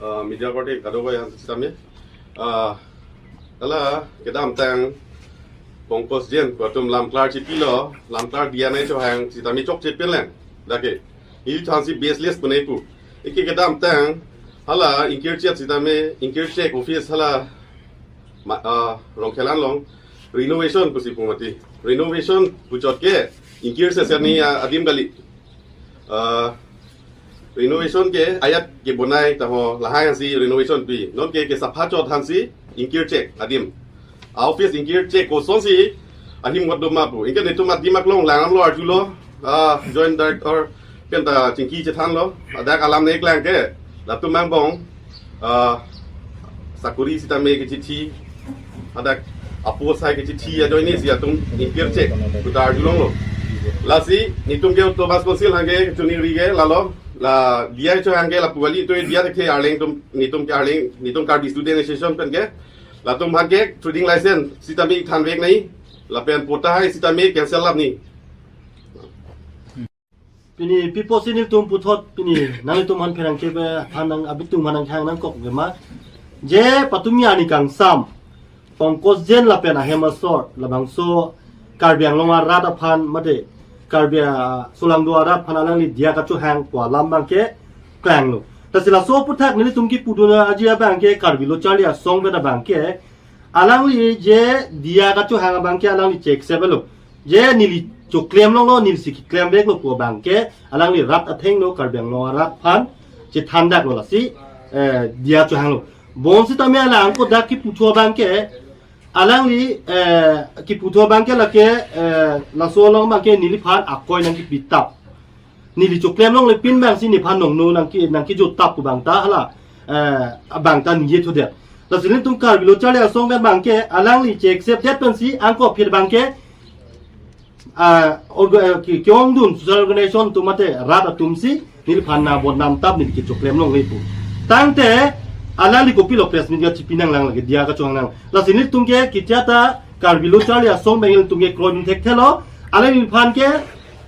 Media korte kado ko yan sitami ala kedam tang pongkos jen ko tum lam klar chi pilo lam klar dia nai cho hang sitami chok chi pilen lake i chan si baseless punai pu iki kedam tang hala inkir chet sitami inkir check office hala rong khelan long renovation pusi pumati renovation puchot ke inkir se ni adim gali renovation ke ayat ke bonai taho lahai hansi renovation pi non ke ke sapha chot hansi inkir check adim office inkir check ko son si ahim wat doma pu inke ne tuma dimak long lang lo arjulo joint director pen ta chingki che than lo adak alam ne klang ke la tu mang bong sakuri sitame ke chithi adak apo sai ke chithi a join ni si atum inkir check ku ta arjulong lo lasi nitum ke Thomas Council hange chuni ri ke lalo la dia cho hange la puali to dia the arleng tum nitum ke arleng nitum Karbi Student Association pen ke la tum hange trading license sitami than vek nei la pen pota hai sitami cancel lap ni. Pini pipo sinil tum puthot pini nang tum han pherang ke be thanang abitung manang khang nang kok ge ma je patumia ni kang sam pongkos jen la pen ahema sor la bang so karbiang longa rat aphan mate karbia sulang dua rat phan alang li dia ka chu hang kwa lam bang ke klang lo ta sila so puthak ni tum ki puduna ajia bang ke karbi lo chalia song be da bang ke alang li je dia ka chu hang bang ke alang li check se belo je nili chu claim long lo nil siki claim bek lo ko bang ke alang li rat atheng lo karbiang lo rat phan che than dak lo la si dia chu hang lo bon si ta me alang ko dak ki puthua bang ke alang li ki puthua bang ke la ke la so long bang ke nili phan akoi nang ki pitap nili chu claim long le pin bang si ni phan nong nu nang ki jo tap ku bang ta hala bang ta ni ye thu de la silin tum kar bilo chale asong ben bang ke alang li che accept that pen si ang ko phir bang ke ki kyong dun social organization tumate rat atumsi nil phanna bodnam tap nil ki choklem long leipu tangte alang li kopi lo press media chipinang lang lage dia ka chong nang la sinil tumke kichata karbilo chali asong bengil tumke kroin thek thelo alang nil phan ke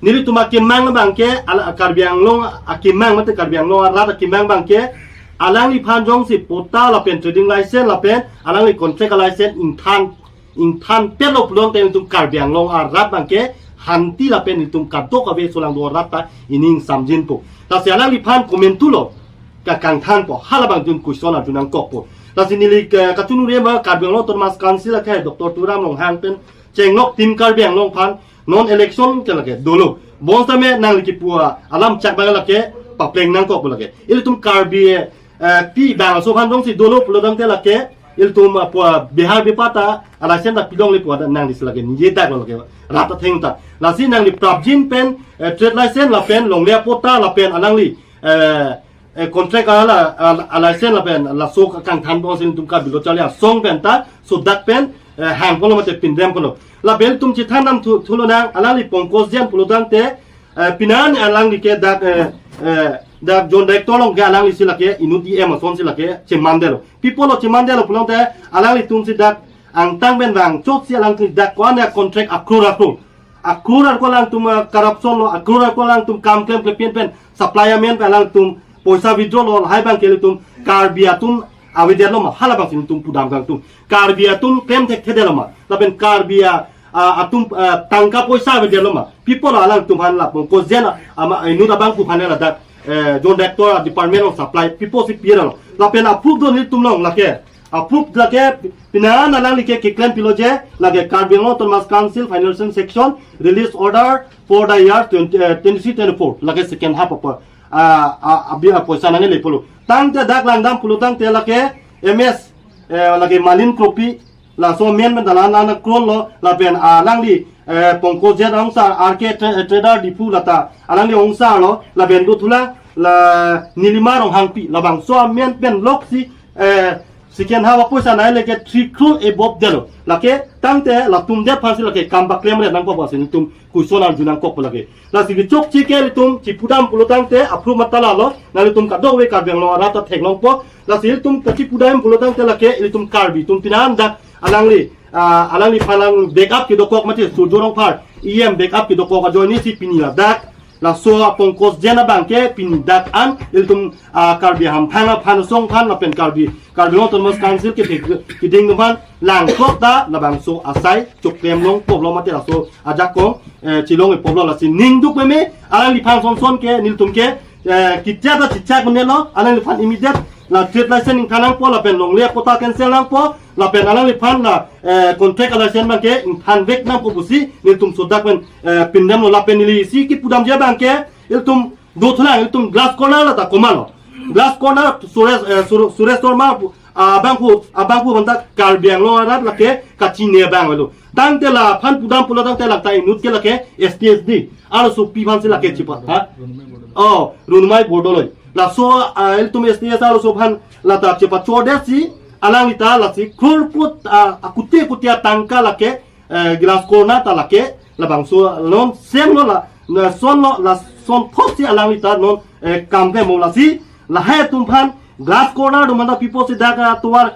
nili tuma ke mang bang ke ala karbiang long akimang mate karbiang long rat akimang bang ke alang li phan jong si pota la pen trading license la pen alang li contract license in than in than pe lo plong te tum karbiang long a rat bang ke hanti la pen tum ka do ka ve solang do rat ta ining samjin pu ta se alang li phan comment tu lo ka kang than po hala bang jun kuison a junang kok po ta si nili ka chunu re ma karbiang long ton mas council ka Dr. Turam long hang pen cheng nok tim karbiang long phan non election ke lage dolo bon sa me nang li ki pua alam chak bang la ke pa pleng nang kok po lage il tum karbi pi bang so phan dong si dolo pulo dang te la ke il tum pua Bihar bipata ala sen da pidong li pua nang li lage ni da lo lage rata theng ta la si nang li prabjin pen trade license la pen long le pota la pen alang li contract ala license la pen la so kang than bong sin tum ka bilo chalia song pen ta so dak pen hang polo mate pin dem polo la bel tum chi than nam thulo nang alang li pongkos jen pulo dang te pinan alang li ke dak dak John director long ke alang li silake inu di amazon silake chemandelo people lo chemandelo pulong te alang li tum si dak ang tang ben bang chot si alang ti dak kwa na contract akrur akrur akrur ar ko lang tum corruption lo akrur ar ko lang tum kam claim pen pen supplier men pe alang tum poisa withdraw lo hai bang ke tum karbia tum awedel lo ma hala bang sin tum pudam kang tum karbia tum claim thek thedelo ma la pen karbia atum tangka poisa awedel lo ma people alang tum han la ko zen ama inu da bang pu han la dak John Director Department of Supply people si pier lo la pen approve do ni tum long la ke approve la ke pinan alang like ke claim piloje la ke Karbi Autonomous Council Financial Section release order for the year 20 23 24 la ke second half of abi poisa nange le polo tang te dak lang dam pulo tang te la ke MS la ke Malin Kropi la so men men dala na krol lo la pen a lang li pongko jet ong sa RK Trader Dipu lata alang li ong sa lo la ben du thula la nilima rong hangpi la bang so men pen lok si second half poisa nai le ke 3 crore above delo la ke tangte la tum de phansi la ke kamba claim re nang ko ba sin tum kuison ar junang kok la ke la si chok chi ke tum chi pudam pulo tangte approve matala lo na le tum ka do we ka beng lo ra ta thek long po la si tum ka chi pudam pulo tangte la ke il tum karbi tum pinan dak alang li alang li phalang backup ki do kok mati surjorong phar em backup ki do kok a joini si pini la dak. la so Pankaj Jain bangke pin dak an iltum Karbi ham phang phan song phan la pen Karbi Karbi Autonomous Council ke ki ding phan lang thok ta la bang so asai chok klem long problem mate la so ajak ko chilong e problem la sin ning duk me alang li phan son son ke niltum ke kitia ta chicha ko ne lo alang li phan immediate la trade license in khanang po la pen long le kota cancel lang po la pen alang li phan la contract license bang ke in phan vek nang po busi niltum sodak pen pindam lo la pen li si ki pudam je bang ke iltum dothla iltum glass corner la ta komalo glass corner Suresh Suresh Sharma abangpu abangpu banta Karbi Anglong arat la ke kachine bang lo tang te la phan pudam pula tang te la ta inut ke la ke STSD aru so pi phan se la ke chipa ha oh Runmai Bordoloi la so el tum STS aru so phan la ta chipa chode si alang ita la si khurput akute kutia tangka la ke glass corner ta la ke la bang so non sem lo la son lo la son thok si alang ita non kam ke mo la si la he tum phan glass corner do manda people si da tuar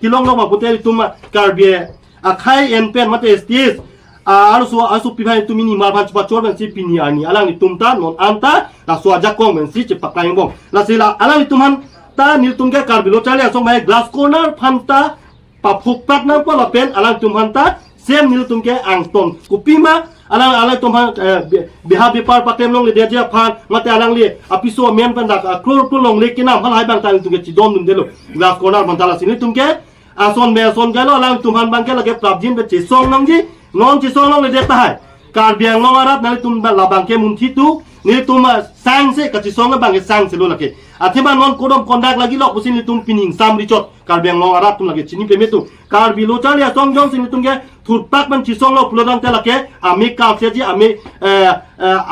kilong lo ma pute tum Karbi akhai en pen mate STS aru so asu piphai tumi ni mar phan chupa chor ben si pini ani alang ni tumta non anta la so aja kong ben si chepak kaing bong la si la alang ni tumhan ta nil tumke Karbi lo chale asong mai glass corner phanta pa phuk pak nang po la pen alang tumhan ta sem nil tumke ang tom kupima alang alang tumhan biha bepar patem long le dia ja phan mate alang li apiso men pan da kror kror long le kinam hal hai bang ta tumke chidom num delo glass corner phanta la si tumke ason me ason galo alang tumhan bang ke lage prabjin be chisong nang ji non chisong long le de ta hai Karbi Anglong arat nali tum ba labang ke munthi tu ni tum sang se ka chisong bang ke sang se lo lake athema non kodom kondak lagi lo pusin ni tum pining sam richot Karbi Anglong arat tum lage chini peme tu Karbi lo chali asong jong sin tum ke thurpak man chisong lo pulodang te lake ami ka se ji ami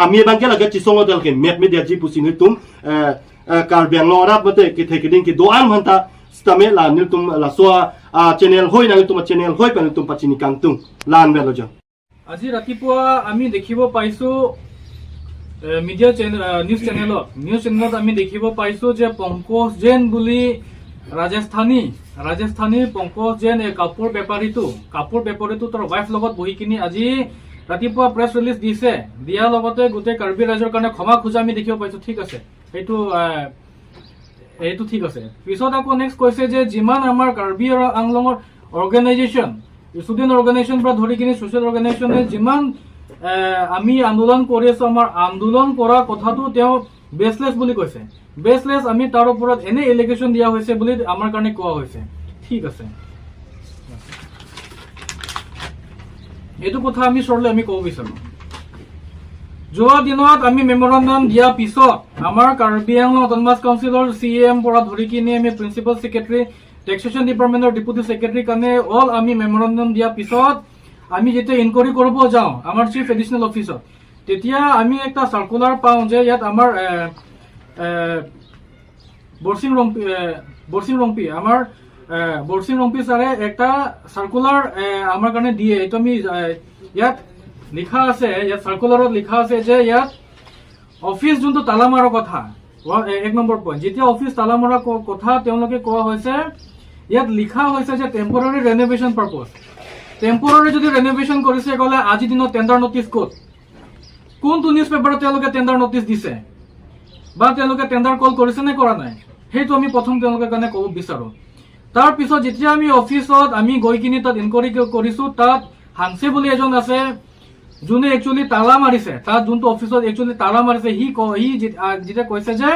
ami bang ke lage chisong lo te lake met me dia ji pusin ni tum Karbi Anglong arat mate ke thekiding ke doan hanta stame la nil tum la so channel hoi na tum channel hoi pa tum pachini kangtung lan belo jo আজি ৰাতিপুৱা আমি দেখিব পাইছো media channel news চেনেলত আমি দেখিব পাইছো যে পংকজ জৈন বুলি ৰাজস্থানী পংকজ জৈন এই কাপোৰ বেপাৰীটো তাৰ ৱাইফ লগত বহি কিনি আজি ৰাতিপুৱা প্ৰেছ ৰিলিজ দিছে। দিয়াৰ লগতে গোটেই কাৰ্বি ৰাইজৰ কাৰণে ক্ষমা খোজা আমি দেখিব পাইছো। ঠিক আছে, এইটো ঠিক আছে। পিছত আকৌ নেক্সট কৈছে যে যিমান আমাৰ কাৰ্বি আৰু আংলঙৰ অৰ্গেনাইজেশ্যন, ষ্টুডেণ্ট অৰ্গেনাইজেশ্যন পৰা ধৰি কিনি ছ'চিয়েল অৰ্গেনাইজেশ্যনে যিমান আমি আন্দোলন কৰি আছো, আমাৰ আন্দোলন কৰা কথাটো তেওঁ বেচলেছ বুলি কৈছে। বেচলেছ আমি তাৰ ওপৰত এনে এলিগেশ্যন দিয়া হৈছে বুলি আমাৰ কাৰণে কোৱা হৈছে। ঠিক আছে, এইটো কথা আমি চৰলে আমি ক'ব বিচাৰো। যোৱা দিনত আমি মেমৰেণ্ডাম দিয়াৰ পিছত আমাৰ কাৰ্বি আংলং অট'নমাছ কাউন্সিলৰ চি এম পৰা ধৰি কিনি আমি প্ৰিন্সিপাল ছেক্ৰেটাৰী, টেক্সেশ্যন ডিপাৰ্টমেণ্টৰ ডেপুটি ছেক্ৰেটাৰীৰ কাৰণে অল আমি মেমৰেণ্ডাম দিয়াৰ পিছত আমি যেতিয়া ইনকুৱাৰী কৰিব যাওঁ আমাৰ চিফ এডিচনেল অফিচত, তেতিয়া আমি এটা চাৰ্কুলাৰ পাওঁ যে ইয়াত আমাৰ এ, এ, বৰচিং ৰংপি বৰচিং ৰংপি আমাৰ বৰচিং ৰংপি ছাৰে এটা চাৰ্কুলাৰ আমাৰ কাৰণে দিয়ে। এইটো আমি ইয়াত লিখা আছে, ইয়াত চাৰ্কুলাৰত লিখা আছে যে ইয়াত অফিচ যোনটো তালা মাৰাৰ কথা, 1 নম্বৰ পইণ্ট, যেতিয়া অফিচ তালা মৰা কথা তেওঁলোকে কোৱা হৈছে, ইয়াত লিখা হৈছে যে টেম্পৰাৰী ৰেনোভেশ্যন পাৰ্পজ। টেম্পৰাৰী যদি ৰেনোভেশ্যন কৰিছে ক'লে আজিৰ দিনত টেণ্ডাৰ নটিচ ক'ত? কোনটো নিউজ পেপাৰত তেওঁলোকে টেণ্ডাৰ নটিচ দিছে বা তেওঁলোকে টেণ্ডাৰ কল কৰিছে নে কৰা নাই, সেইটো আমি প্ৰথম তেওঁলোকৰ কাৰণে ক'ব বিচাৰো। তাৰপিছত যেতিয়া আমি অফিচত আমি গৈ কিনি তাত ইনকুৱাৰী কৰিছো, তাত হাংচে বুলি এজন আছে যোনে একচুৱেলি তালা মাৰিছে। তাত যোনটো অফিচত একচুৱেলি তালা মাৰিছে, সি যেতিয়া কৈছে যে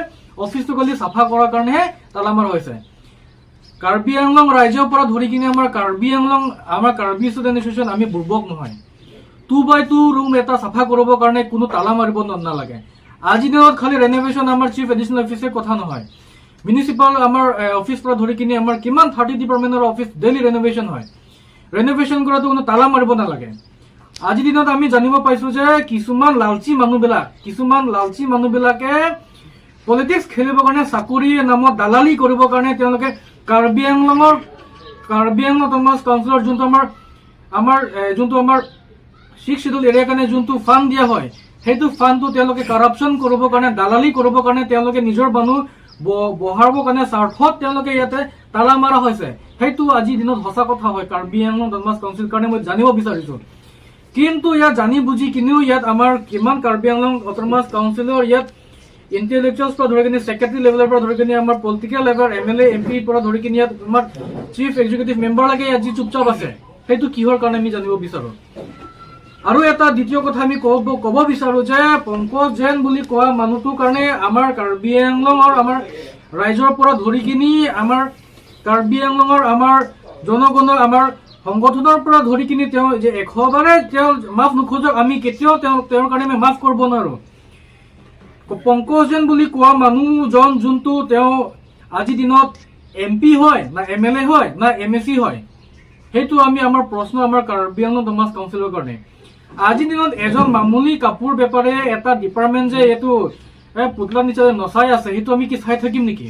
অফিচটো গ'লে চাফা কৰাৰ কাৰণেহে তালা মাৰা হৈছে। কাৰ্বি আংলং ৰাজ্যৰ পৰা ধৰি কিনে আমাৰ কাৰ্বি আংলং, আমাৰ কাৰ্বি ষ্টুডেণ্ট এছ'চিয়েশ্যন আমি বুৰ্বক নহয়। 2x2 room এটা চাফা কৰিবৰ কাৰণে কোনো তালা মাৰিব নালাগে। আজিৰ দিনত খালি ৰেনোভেশ্যন আমাৰ চিফ এডিচনেল অফিচৰ কথা নহয়, মিউনিচিপাল আমাৰ অফিচ পৰা ধৰি কিনি আমাৰ কিমান 30 ডিপাৰ্টমেণ্টৰ অফিচ ডেইলি ৰেনোভেশ্যন হয়। ৰেনোভেশ্যন কৰাটো কোনো তালা মাৰিব নালাগে। আজিৰ দিনত আমি জানিব পাইছো যে কিছুমান লালচি মানুহবিলাকে পলিটিক্স খেলিবৰ কাৰণে, চাকৰিৰ নামত দালালি কৰিবৰ কাৰণে তেওঁলোকে কাৰ্বি আংলং অট'নমাছ কাউন্সিলৰ যোনটো আমাৰ যোনটো আমাৰ ছিক্স চিডিউল এৰিয়াৰ কাৰণে যোনটো ফাণ্ড দিয়া হয়, সেইটো ফাণ্ডটো তেওঁলোকে কাৰাপশ্যন কৰিবৰ কাৰণে, দালালি কৰিবৰ কাৰণে, তেওঁলোকে নিজৰ মানুহ বঢ়াবৰ কাৰণে স্বাৰ্থত তেওঁলোকে ইয়াতে তালা মাৰা হৈছে। সেইটো আজিৰ দিনত সঁচা কথা হয়। কাৰ্বি আংলং অট'নমাছ কাউন্সিল কাৰণে মই জানিব বিচাৰিছো। কিন্তু ইয়াত জানি বুজি কিনিও ইয়াত আমাৰ কিমান কাৰ্বি আংলং অট'নমাছ কাউন্সিলৰ ইয়াত ইণ্টেলেকচুৱেলছ পৰা ধৰি কিনি, ছেক্ৰেটাৰী লেভেলৰ পৰা ধৰি কিনি, আমাৰ পলিটিকেল লেভেল, এমএলএ, এমপিৰ পৰা ধৰি কিনি ইয়াত আমাৰ চিফ এক্সিকিউটিভ মেম্বাৰ লাগে ইয়াত যি চুপচাপ আছে, সেইটো কিহৰ কাৰণে আমি জানিব বিচাৰোঁ। আৰু এটা দ্বিতীয় কথা আমি ক'ব বিচাৰো যে পংকজ জৈন বুলি কোৱা মানুহটোৰ কাৰণে আমাৰ কাৰ্বি আংলঙৰ আমাৰ ৰাইজৰ পৰা ধৰি কিনি, আমাৰ কাৰ্বি আংলঙৰ আমাৰ জনগণৰ, আমাৰ সংগঠনৰ পৰা ধৰি কিনি তেওঁ যে 100 বাৰে তেওঁ মাফ নোখোজক, আমি কেতিয়াও তেওঁৰ কাৰণে আমি মাফ কৰিব নোৱাৰো। পংকজ জৈন বুলি কোৱা মানুহজন যোনটো তেওঁ আজিৰ দিনত এমপি হয় না এমএলএ হয় না এমএচি হয়, সেইটো আমি আমাৰ প্ৰশ্ন আমাৰ কাৰ্বি আংলং অট'নমাছ কাউন্সিলৰ কাৰণে। আজিৰ দিনত এজন মামুলি কাপোৰ বেপাৰীয়ে এটা ডিপাৰ্টমেণ্ট যে এইটো পুতলা নিচিনা নচাই আছে, সেইটো আমি কি চাই থাকিম নেকি?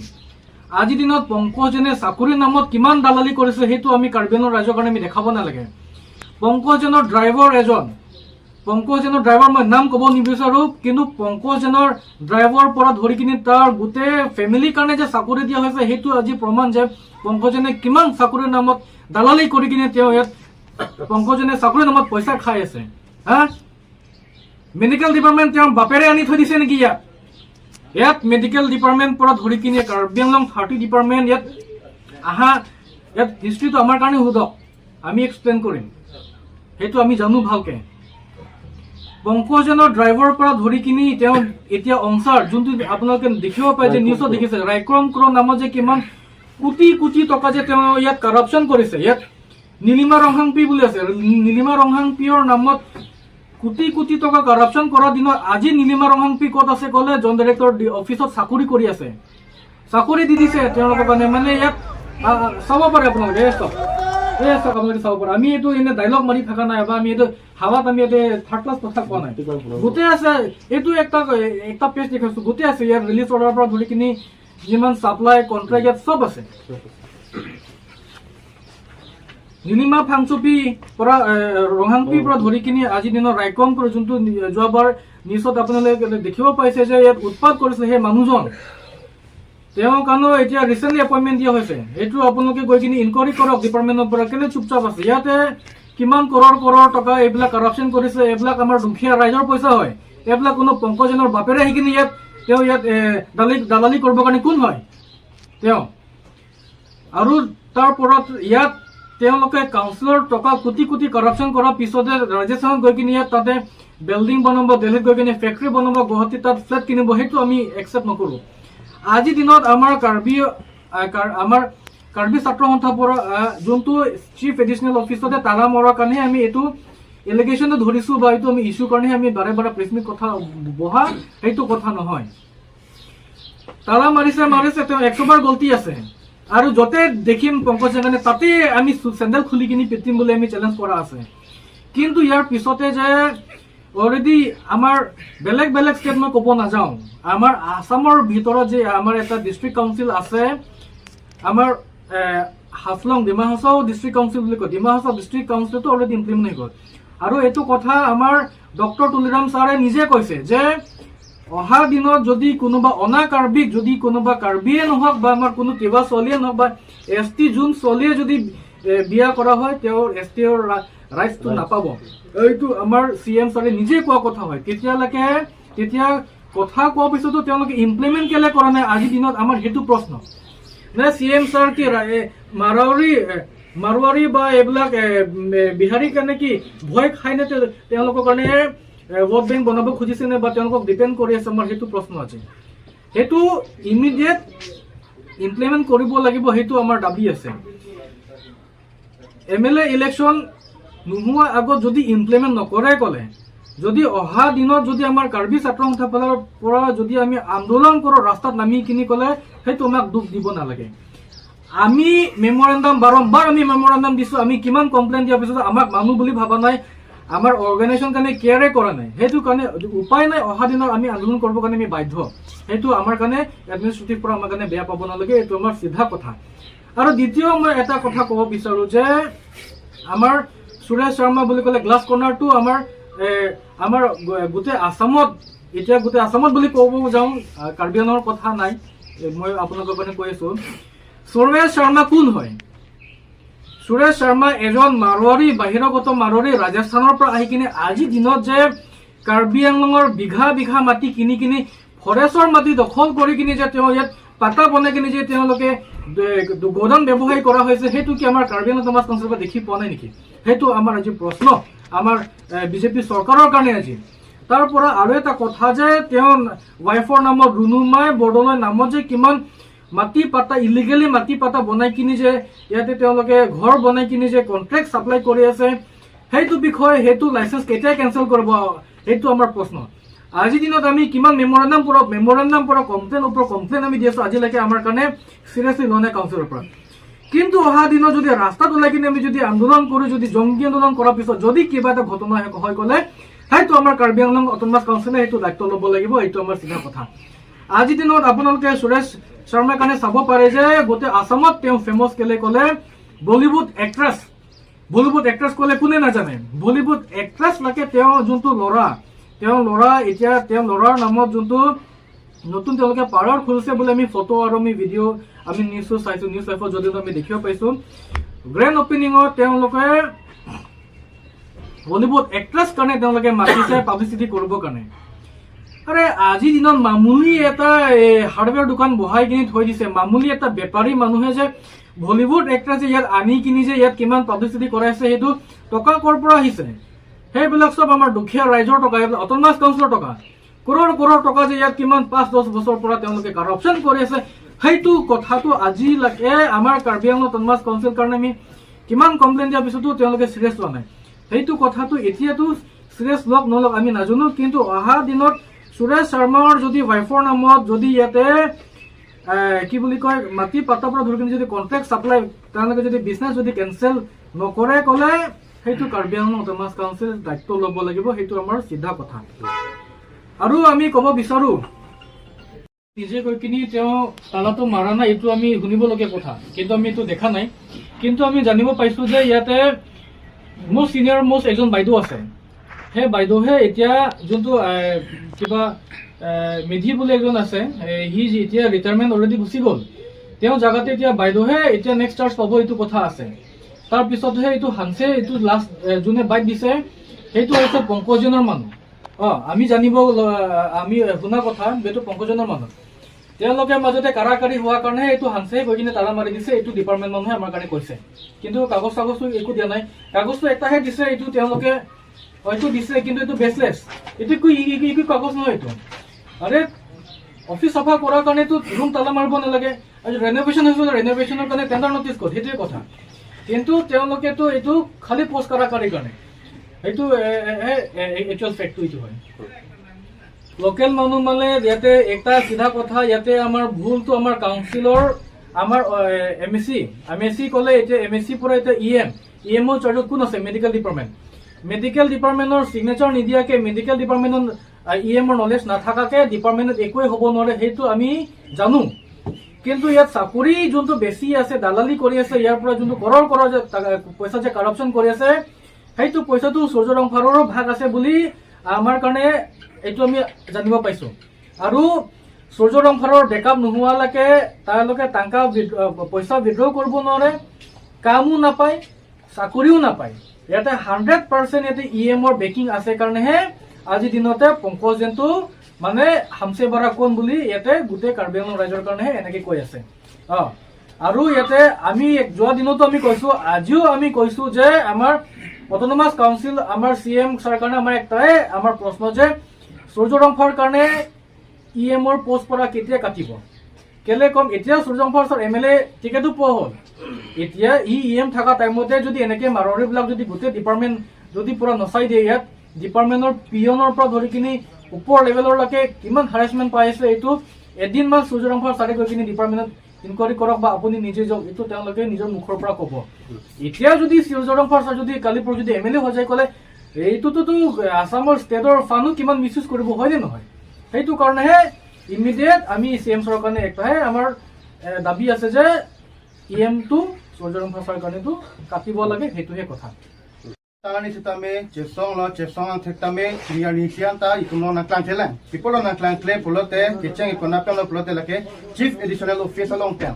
আজিৰ দিনত পংকজ জৈনে চাকৰিৰ নামত কিমান দালালি কৰিছে, সেইটো আমি কাৰ্বি আংলং ৰাইজৰ কাৰণে আমি দেখাব নালাগে। পংকজ জৈনৰ ড্ৰাইভাৰ এজন, পংকজ জৈনৰ ড্ৰাইভাৰ মই নাম ক'ব নিবিচাৰো, কিন্তু পংকজ জৈনৰ ড্ৰাইভাৰ পৰা ধৰি কিনি তাৰ গোটেই ফেমিলিৰ কাৰণে যে চাকৰি দিয়া হৈছে, সেইটো আজি প্ৰমাণ যে পংকজ জৈনে কিমান চাকৰিৰ নামত দালালি কৰি কিনে তেওঁ ইয়াত পংকজ জৈনে চাকৰিৰ নামত পইচা খাই আছে। হা, মেডিকেল ডিপাৰ্টমেণ্ট তেওঁৰ বাপেৰে আনি থৈ দিছে নেকি ইয়াত? ইয়াত মেডিকেল ডিপাৰ্টমেণ্ট পৰা ধৰি কিনে কাৰ্বি আংলং 30 ডিপাৰ্টমেণ্ট ইয়াত আহা, ইয়াত হিষ্ট্ৰীটো আমাৰ কাৰণে সোধক, আমি এক্সপ্লেইন কৰিম। সেইটো আমি জানো ভালকে। পংকজনৰ ড্ৰাইভাৰৰ পৰা ধৰি কিনি তেওঁ এতিয়া অংচাৰ যোনটো আপোনালোকে দেখিব পাই যে নিউজত দেখিছে, ৰাইক্ৰম ক্ৰ নামত যে কিমান কোটি কোটি টকা যে তেওঁ ইয়াত কাৰাপশ্যন কৰিছে। ইয়াত নীলিমা ৰংহাংপি বুলি আছে, নীলিমা ৰংহাংপিৰ নামত কোটি কোটি টকা কাৰাপশ্যন কৰা দিনত আজি নীলিমা ৰংহাংপি ক'ত আছে ক'লে জইণ্ট ডাইৰেক্টৰ অফিচত চাকৰি কৰি আছে। চাকৰি দি দিছে তেওঁলোকৰ কাৰণে। মানে ইয়াত চাব পাৰে আপোনালোকে, এই চাওক, এই চাওক, আপোনালোকে চাব পাৰে। আমি এইটো এনে ডাইলগ মাৰি থকা নাই বা আমি এইটো হাৱাত আমি ইয়াতে থাৰ্ড ক্লাছ কথা কোৱা নাই। গোটেই আছে, এইটো একটা একটা পেজ দেখাইছো, গোটেই আছে। ইয়াত ৰিলিজ অৰ্ডাৰৰ পৰা ধৰি কিনি যিমান চাপ্লাই কণ্ট্ৰেক্ট ইয়াত চব আছে। নীলিমা ফাংচুপি পৰা ৰংহাংপিৰ পৰা ধৰি কিনি আজিৰ দিনত ৰাইকম কৰি যোনটো যোৱাবাৰ নিউজত আপোনালোকে দেখিব পাইছে যে ইয়াত উৎপাত কৰিছিলে, সেই মানুহজন তেওঁ কাৰণেও এতিয়া ৰিচেণ্টলি এপইণ্টমেণ্ট দিয়া হৈছে। সেইটো আপোনালোকে গৈ কিনি ইনকুৱাৰী কৰক ডিপাৰ্টমেণ্টৰ পৰা, কেলে চুপচাপ আছে? ইয়াতে কিমান কৰোৰ কৰোৰ টকা এইবিলাক কাৰাপশ্যন কৰিছে। এইবিলাক আমাৰ দুখীয়া ৰাইজৰ পইচা হয়। এইবিলাক কোনো পংকজনৰ বাপেৰে আহি কিনি ইয়াত তেওঁ ইয়াত দালালি কৰিবৰ কাৰণে কোন হয় তেওঁ? আৰু তাৰ পৰত ইয়াত তেওঁলোকে কাউন্সিলৰ টকা কোটি কোটি কাৰাপশ্যন কৰাৰ পিছতে ৰাজস্থানত গৈ কিনি ইয়াত তাতে বিল্ডিং বনাব, দিল্লীত গৈ কিনি ফেক্টৰী বনাব, গুৱাহাটীত তাত ফ্লেট কিনিব, সেইটো আমি একচেপ্ট নকৰোঁ। আজিৰ দিনত আমাৰ কাৰ্বি ছাত্ৰ সন্থাৰ পৰা যোনটো চিফ এডিচনেল অফিচতে তালা মৰাৰ কাৰণে আমি এইটো এলিগেশ্যনটো ধৰিছোঁ বা এইটো আমি ইছ্যু কাৰণেহে আমি বাৰে বাৰে প্ৰেছ মিট কথা বহা, সেইটো কথা নহয়। তালা মাৰিছে মাৰিছে, তেওঁ 100 বাৰ গলতি আছে। আৰু য'তে দেখিম পংকজ জেগানে, তাতে আমি চেণ্ডেল খুলি কিনি পিটিম বুলি আমি চেলেঞ্জ কৰা আছে। কিন্তু ইয়াৰ পিছতে যে অলৰেডি আমাৰ বেলেগ বেলেগ ষ্টেট মই ক'ব নাযাওঁ, আমাৰ আছামৰ ভিতৰত যে আমাৰ এটা ডিষ্ট্ৰিক্ট কাউন্সিল আছে, আমাৰ হাফলং ডিমা হাছাও ডিষ্ট্ৰিক্ট কাউন্সিল বুলি কয়, ডিমা হাছাও ডিষ্ট্ৰিক্ট কাউন্সিলটো অলৰেডি ইমপ্লিমেণ্ট হৈ গ'ল। আৰু এইটো কথা আমাৰ ডক্টৰ তুলিৰাম ছাৰে নিজে কৈছে যে অহা দিনত যদি কোনোবা অনা কাৰ্বিক, যদি কোনোবা কাৰ্বিয়ে নহওক বা আমাৰ কোনো তিৱা ছোৱালীয়ে নহওক বা এছ টি যোন ছোৱালীয়ে যদি বিয়া কৰা হয়, তেওঁৰ এছ টিৰ ৰাইটছটো নাপাব। এইটো আমাৰ চি এম ছাৰে নিজে কোৱা কথা হয়। তেতিয়ালৈকে তেতিয়া কথা কোৱাৰ পিছতো তেওঁলোকে ইমপ্লিমেণ্ট কেলে কৰা নাই, আজিৰ দিনত আমাৰ সেইটো প্ৰশ্ন নে? চি এম ছাৰ কি মাৰোৱাৰী বা এইবিলাক বিহাৰীৰ কাৰণে কি ভয় খাই নে তেওঁলোকৰ কাৰণে ভোট বেংক বনাব খুজিছে নে বা তেওঁলোকক ডিপেণ্ড কৰি আছে, আমাৰ সেইটো প্ৰশ্ন আছে। সেইটো ইমিডিয়েট ইমপ্লিমেণ্ট কৰিব লাগিব, সেইটো আমাৰ দাবী আছে। এমএলএ ইলেকশ্যন নোহোৱা আগত যদি ইমপ্লিমেণ্ট নকৰে ক'লে, যদি অহা দিনত যদি আমাৰ কাৰ্বি ছাত্ৰ সন্থাৰ ফালৰ পৰা যদি আমি আন্দোলন কৰোঁ ৰাস্তাত নামি কিনি ক'লে, সেইটো আমাক দুখ দিব নালাগে। আমি মেমৰেণ্ডাম বাৰম্বাৰ আমি মেমৰেণ্ডাম দিছোঁ, আমি কিমান কমপ্লেইন দিয়াৰ পিছত আমাক মানুহ বুলি ভবা নাই, আমাৰ অৰ্গেনাইজেশ্যন কাৰণে কেয়াৰে কৰা নাই। সেইটো কাৰণে উপায় নাই, অহা দিনত আমি আন্দোলন কৰিবৰ কাৰণে আমি বাধ্য। সেইটো আমাৰ কাৰণে এডমিনিষ্ট্ৰেটিভ পৰা আমাৰ কাৰণে বেয়া পাব নালাগে, এইটো আমাৰ চিধা কথা। আৰু দ্বিতীয় মই এটা কথা ক'ব বিচাৰোঁ যে আমাৰ সুৰেশ শৰ্মা বুলি ক'লে গ্লাছ কৰ্ণাৰটো আমাৰ গোটেই আছামত, এতিয়া গোটেই আছামত বুলি ক'ব যাওঁ, কাৰ্বি আংলঙৰ কথা নাই, মই আপোনালোকৰ কাৰণে কৈ আছোঁ। সুৰেশ শৰ্মা কোন হয়? সুৰেশ শৰ্মা এজন মাৰোৱাৰী, বাহিৰাগত মাৰোৱাৰী, ৰাজস্থানৰ পৰা আহি কিনে আজিৰ দিনত যে কাৰ্বি আংলঙৰ বিঘা বিঘা মাটি কিনি কিনি, ফৰেষ্টৰ মাটি দখল কৰি কিনি যে তেওঁ ইয়াত পাতা বনাই কিনি যে তেওঁলোকে গোদাম ব্যৱসায় কৰা হৈছে, সেইটো কি আমাৰ কাৰ্বি আংলং অট'নমাছ কাউন্সিলৰ পৰা দেখি পোৱা নাই নেকি? সেইটো আমাৰ আজি প্ৰশ্ন আমাৰ বিজেপি চৰকাৰৰ কাৰণে আজি। তাৰ পৰা আৰু এটা কথা যে তেওঁ ৱাইফৰ নামত, ৰুণুমাই বৰদলৈ নামত যে কিমান মাটি পাতা, ইলিগেলি মাটি পাতা বনাই কিনি যে ইয়াতে তেওঁলোকে ঘৰ বনাই কিনি যে কণ্ট্ৰেক্ট ছাপ্লাই কৰি আছে, সেইটো বিষয়ে, সেইটো লাইচেঞ্চ কেতিয়া কেঞ্চেল কৰিব, সেইটো আমাৰ প্ৰশ্ন। আজিৰ দিনত আমি কিমান মেমৰেণ্ডাম পৰা কমপ্লেইন ওপৰত কমপ্লেইন আমি দি আছো, আজিলৈকে আমাৰ কাৰণে চিৰিয়াছলি লোৱা নাই কাউন্সিলৰ পৰা। কিন্তু অহা দিনত যদি ৰাস্তাত ওলাই কিনে আমি যদি আন্দোলন কৰোঁ, যদি জংগী আন্দোলন কৰাৰ পিছত যদি কিবা এটা ঘটনা হৈ গ'লে, সেইটো আমাৰ কাৰ্বি আংলং অট'নমাছ কাউন্সিলে সেইটো দায়িত্ব ল'ব লাগিব। এইটো আমাৰ চিধা কথা। আজিৰ দিনত আপোনালোকে সুৰেশ শৰ্মাৰ কাৰণে চাব পাৰে যে গোটেই আছামত তেওঁ ফেমাছ। কেলে ক'লে বলিউড এক্ট্ৰেছ, বলিউড এক্ট্ৰেছ ক'লে কোনে নাজানে? বলিউড এক্ট্ৰেছ লাগে তেওঁ যোনটো ল'ৰা, তেওঁ ল'ৰা এতিয়া তেওঁ ল'ৰাৰ নামত যোনটো নতুন তেওঁলোকে পাৰ্লাৰ খুলিছে বুলি আমি ফটো আৰু আমি ভিডিঅ', আমি নিউজো চাইছো, নিউজ লাইফত যদিও আমি দেখিব পাইছো। গ্ৰেণ্ড অপেনিঙত তেওঁলোকে বলিউড এক্ট্ৰেছ কাৰণে তেওঁলোকে মাতিছে পাব্লিচিটি কৰিবৰ কাৰণে। আৰে, আজিৰ দিনত মামুলি এটা হাৰ্ডৱেৰ দোকান বহাই কিনি থৈ দিছে, মামুলি এটা বেপাৰী মানুহে যে বলিউড এক্ট্ৰেছ ইয়াত আনি কিনি যে ইয়াত কিমান পাব্লিচিটি কৰাইছে, সেইটো টকা ক'ৰ পৰা আহিছে? সেইবিলাক চব আমাৰ দুখীয়া ৰাইজৰ টকা, এইবিলাক অট'নমাছ কাউন্সিলৰ টকা। কৰোৰ কৰোৰ টকা যে ইয়াত কিমান 5-10 বছৰৰ পৰা তেওঁলোকে কাৰাপশ্যন কৰি আছে, সেইটো কথাটো আজিলৈকে আমাৰ কাৰ্বি আংলং অট'নমাছ কাউন্সিল কাৰণে আমি কিমান কমপ্লেইন দিয়াৰ পিছতো তেওঁলোকে চিৰিয়াছ লোৱা নাই। সেইটো কথাটো এতিয়াতো চিৰিয়াছ লওক নলওক আমি নাজানো, কিন্তু অহা দিনত সুৰেশ শৰ্মাৰ যদি ৱাইফৰ নামত যদি ইয়াতে কি বুলি কয়, মাটি পাতাৰ পৰা ধৰি কিনে যদি কণ্ট্ৰেক্ট ছাপ্লাই, তেওঁলোকে যদি বিজনেছ যদি কেঞ্চেল নকৰে ক'লে, সেইটো কাৰ্বি আংলং অট'নমাছ কাউন্সিল দায়িত্ব ল'ব লাগিব। সেইটো আমাৰ চিধা কথা। আৰু আমি ক'ব বিচাৰো, নিজে গৈ কিনি তেওঁ তালাটো মাৰা নাই, এইটো আমি শুনিবলগীয়া কথা, কিন্তু আমি এইটো দেখা নাই। কিন্তু আমি জানিব পাইছো যে ইয়াতে মোৰ চিনিয়ৰ মোষ্ট এজন বাইদেউ আছে, সেই বাইদেউহে এতিয়া যোনটো কিবা মেধি বুলি এজন আছে, সি এতিয়া ৰিটায়াৰমেণ্ট অলৰেডি গুচি গ'ল। তেওঁ জাগাতে এতিয়া বাইদেউহে এতিয়া নেক্সট চাৰ্জ পাব, এইটো কথা আছে। তাৰপিছতহে এইটো হানছে, এইটো লাষ্ট যোনে বাইট দিছে, সেইটো হৈছে পংকজনৰ মানুহ। আমি জানিব, আমি শুনা কথা, এইটো পংকজনৰ মানুহ। তেওঁলোকে মাজতে কাৰাকাৰি হোৱাৰ কাৰণে এইটো হানছে গৈ কিনে তালা মাৰি দিছে, এইটো ডিপাৰ্টমেণ্ট মানুহে আমাৰ কাৰণে কৈছে। কিন্তু কাগজ চাগজটো একো দিয়া নাই। কাগজটো এটাহে দিছে, এইটো তেওঁলোকে হয়তো দিছে, কিন্তু এইটো বেচলেছ, এইটো একো কাগজ নহয় এইটো। আৰে, অফিচ চাফা কৰাৰ কাৰণেতো ৰুম তালা মাৰিব নালাগে। আৰু ৰেন'ভেশ্যন হৈছে, ৰেন'ভেশ্যনৰ কাৰণে টেণ্ডাৰ নটিচ ক'ত? সেইটোৱে কথা। কিন্তু তেওঁলোকেতো এইটো খালি পষ্ট কাৰাকাৰিৰ কাৰণে, সেইটো একচুৱেল ফেক্টটো এইটো হয়। লোকেল মানুহ মানে ইয়াতে এটা চিধা কথা, ইয়াতে আমাৰ ভুলটো আমাৰ কাউন্সিলৰ, আমাৰ M A C, M A C ক'লে এতিয়া এম এ চিৰ পৰা এতিয়া ই এম, ই এমৰ চাৰ্জত কোন আছে? Medical department. Medical ডিপাৰ্টমেণ্টৰ চিগনেচাৰ নিদিয়াকে, মেডিকেল ডিপাৰ্টমেণ্টত ই এমৰ নলেজ নাথাকাকে ডিপাৰ্টমেণ্টত একোৱে হ'ব নোৱাৰে, সেইটো আমি জানো। কিন্তু ইয়াত চাকৰি যোনটো বেছি আছে, দালালি কৰি আছে, ইয়াৰ পৰা যোনটো কৰোৰ কৰোৰ যে পইচা যে কাৰাপশ্যন কৰি আছে, সেইটো পইচাটো সূৰ্য ৰংফাৰৰো ভাগ আছে বুলি আমাৰ কাৰণে এইটো আমি জানিব পাইছো। আৰু সূৰ্য ৰংফাৰৰ বেকআপ নোহোৱালৈকে তেওঁলোকে টাকা পইচা উইড্ৰ কৰিব নোৱাৰে, কামো নাপায়, চাকৰিও নাপায়। ইয়াতে 100% ইয়াতে ই এমৰ বেকিং আছে কাৰণেহে আজিৰ দিনতে পংকজ জেনটো মানে हमसे बड़ा कौन বুলি ইয়াতে গোটেই কাৰ্বি আংলং ৰাইজৰ কাৰণেহে এনেকে কৈ আছে। আৰু ইয়াতে আমি যোৱা দিনতো আমি কৈছো, আজিও আমি কৈছো যে আমাৰ অট'নমাছ কাউন্সিল, আমাৰ চি এম ছাৰ কাৰণে আমাৰ একটাই আমাৰ প্ৰশ্ন যে সূৰ্য ৰংফাৰ কাৰণে ই এমৰ পষ্ট পৰা কেতিয়া কাটিব? কেলে কম, এতিয়া সূৰ্য ৰংফাৰ ছাৰ এম এল এ টিকেটো পোৱা হ'ল, এতিয়া ই ই এম থকা টাইমতে যদি এনেকে মাৰোৱাৰীবিলাক যদি গোটেই ডিপাৰ্টমেণ্ট যদি পুৰা নচাই দিয়ে, ইয়াত ডিপাৰ্টমেণ্টৰ পিয়নৰ পৰা ধৰি কিনি ওপৰ লেভেললৈকে কিমান হাৰাচমেণ্ট পাই আছে, এইটো এদিনমান সূৰ্য ৰংফাৰ ছাৰে গৈ কিনি ডিপাৰ্টমেণ্টত ইনকুৱাৰী কৰক বা আপুনি নিজে যাওক, এইটো তেওঁলোকে নিজৰ মুখৰ পৰা ক'ব। এতিয়া যদি সূৰ্য ৰংফাৰ ছাৰ যদি কালি পৰহি যদি এম এল এ হৈ যায় ক'লে, এইটোতো আছামৰ ষ্টেটৰ ফাণ্ডো কিমান মিছ ইউজ কৰিব, হয়নে নহয়? সেইটো কাৰণেহে ইমিডিয়েট আমি চি এম ছাৰৰ কাৰণে একটাহে আমাৰ দাবী আছে যে ই এমটো সূৰ্য ৰংফাৰ ছাৰৰ কাৰণেতো কাটিব লাগে, সেইটোহে কথা। Tani sitame chesong lo chesong ang thektame senior ni sian ta itumlo na klang thelen people na klang kle pulote checheng ikona pelo pulote lake chief additional officer long tem.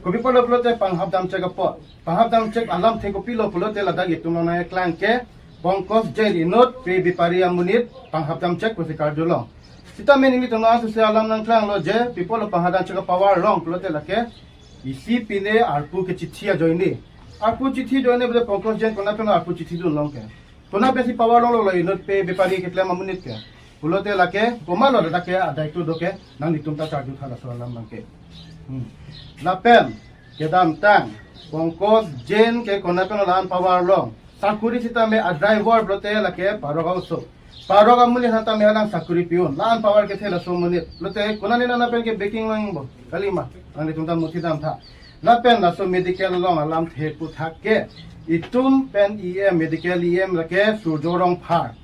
Kopi polo plote panghap dam check po panghap dam check alam the kopi lo plote la dag itum na klang ke Pongkos Jain inot pe bipari amunit panghap dam check pusi kardulong sita men ini tuna se alam nang klang lo je people panghap dam check power long plote la ke isi pine arpu ke chithi a joini arpu chithi joine bole Pongkos Jain kona pena arpu chithi dun long ke kona besi power long lo inot pe bipari ke klem amunit ke pulote la ke komalo la ke adai tu doke nang nitum ta charju thala so alam nang ke lapen kedam tang Pongkos Jain ke kona pena lan power long sakuri sita me a driver blote la ke parogau so paroga muli hata me halang sakuri pion lan power ke thela so muni blote kona ne na pen ke baking lang bo kalima ani tumta muthi dam tha lapen la so medical long alam the pu thak ke itum pen em medical em la ke surjorong phar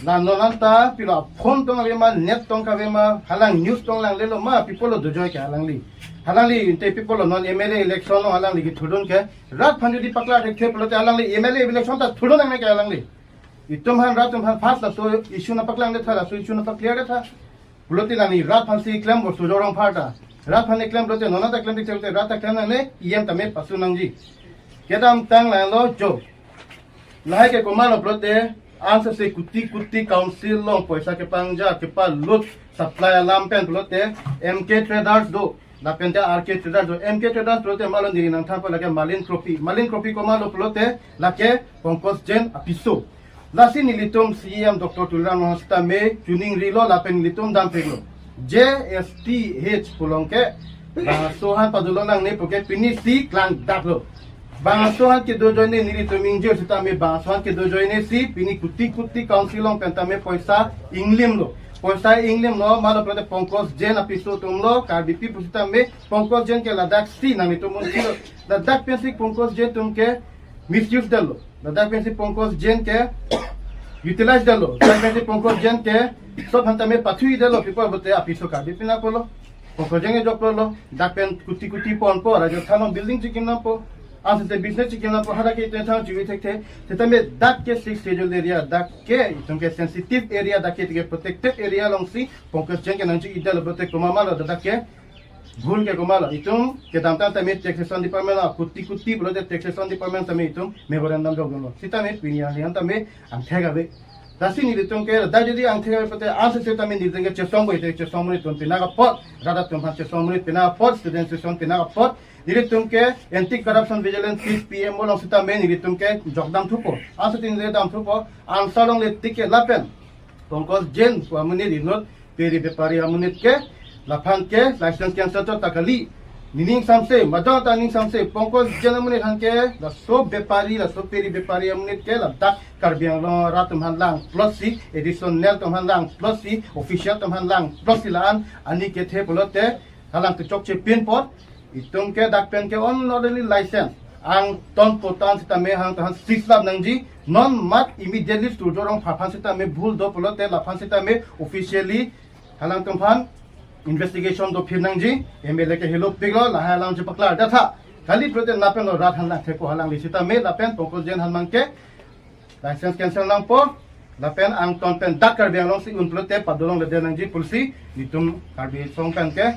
lan nolanta pilo phone tong ave ma net tong ka ve ma halang news tong lang lelo ma people do joy ke halang li inte people non MLA election no halang li ki thudun ke rat phanju di pakla thek plote halang li MLA election ta thudun ang ne ke halang li itum han rat tum han fast la so issue na paklang le tha la so issue na clear le tha plote la ni rat phan si claim bo sujorong phata rat phan claim plote nona ta claim dik te rat ta claim na ne em ta me pasu nang ji kedam tang la lo jo lai ke komalo plote answer se kuti kuti council long paisa ke pangja ke pa lut supply alam pen plote MK traders do la pente RK traders do MK traders plote malon diri nang thampa lake Malin trophy ko malo plote lake Pongkos Jain apiso lasi nilitum CM Dr. Tuliram Ronghang me tuning rilo la pen nilitum dam peglo JSTH pulongke sohan padulong nang ne poke pini si klang daklo Bangsohan ke do joine nili tuming je sita me bangsohan ke do joine si pini kuti kuti councilong penta me paisa inglim lo paisa inglim lo malo plote Pongkos Jain apiso tumlo karbi pi pusita me Pongkos Jain ke Ladakh si nang tumon si Ladakh pensi Pongkos Jain tumke misuse dalo Ladakh pensi Pongkos Jain ke utilize dalo Ladakh pensi Pongkos Jain ke sob hanta me pathui dalo people bote apiso karbi pina kolo Pongkos Jain ke job lo dak pen kuti kuti pon po Rajasthan building chikim na po asite business chikim na po hara ke itne thang chiwi thek the teta me dak ke six schedule area dak ke itum ke sensitive area dak ke protected area long si Pongkos Jain ke nang chi idal bote komama lo dak ke bhul ke komala itum ke damta ta me taxation department la kuti kuti bolo taxation department ta me itum memorandum jog lo sita me pinia lian ta me ang thega be dasi ni itum ke da jodi ang thega be pote ase ta me nideng ke chesong bo ite chesong mo tum pina ka pot rada tum ha chesong mo pina pot student session pina ka pot niritum ke anti corruption vigilance chief PM lo sita me niritum ke jogdam thupo ase tin le dam thupo ansarong le tike lapen Pongkos Jain swamuni dinot peri bepari amunit ke lafan ke license cancel to takali nining samse madon ta ning samse Pongkos Jain amunit han ke la sob bepari la sob peri bepari amunit ke la dak karbiang lo ratum han lang plus si additional tum han lang plus si official tum han lang plus si laan ani ke the polote halang tu chok che pin pot itum ke dak pen ke on orderly license ang ton potan sita me hang tahan 6 lab nangji non mat immediately studorong phaphan sita me bhul do polote lafan sita me officially halang tum phan investigation do phir nangji MLA ke hello piglo la halang je pakla datha khali prote napen lo rat han lang theko halang li sita me lapen Pongkos Jain han mang ke license cancel lang po lapen ang ton pen dak karbi ang long si un plote padolong le nangji pulsi nitum karbi song pen ke